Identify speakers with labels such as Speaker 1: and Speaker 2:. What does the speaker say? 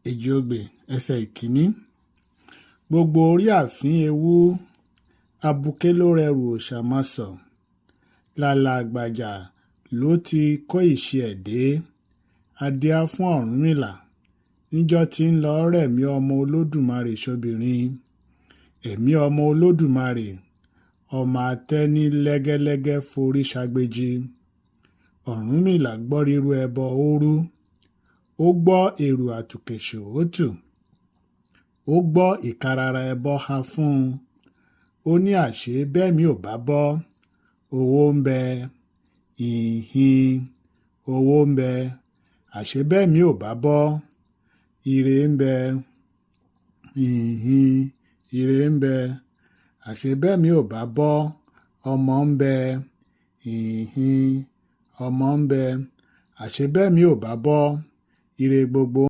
Speaker 1: Èjì Ogbè, ẹsẹ̀ ìkíní. Gbogbo orí ààfin ewu, abuké ló rẹrù òòṣà mọ́sọ̀. Làlà àgbàjà ló ti kó ìṣe ẹ̀ dé. A díá fún Ọ̀rúnmìlà níjọ́ tí ń lọọ́ rẹ̀mí ọmọ Olódùmarè sóbìnrin. Ẹ̀mí ọmọ Olódùmarè, ọmọ àtẹni lẹ́gẹ́lẹ́gẹ́ forí ṣàgbéjì. Ọ̀rúnmìlà gbọ́ rírú ẹbọ ó rú. Ó gbọ́ èrò àtùkèṣù ó tù. Ó gbọ́ ìkarara ẹbọ ha fún un. Ó ní àṣé bẹ́mìí ò bá bọ́, owó ń bẹ, ìhín, owó ń bẹ. Àṣé bẹ́mìí ò bá bọ́, ire ń bẹ, ìhín, ire ń bẹ. Àṣé bẹ́mìí ò bá bọ́, ọmọ ń bẹ, ìhín, ọmọ ń bẹ. Àṣé bẹ́mìí ò bá bọ́, ire gbogbo.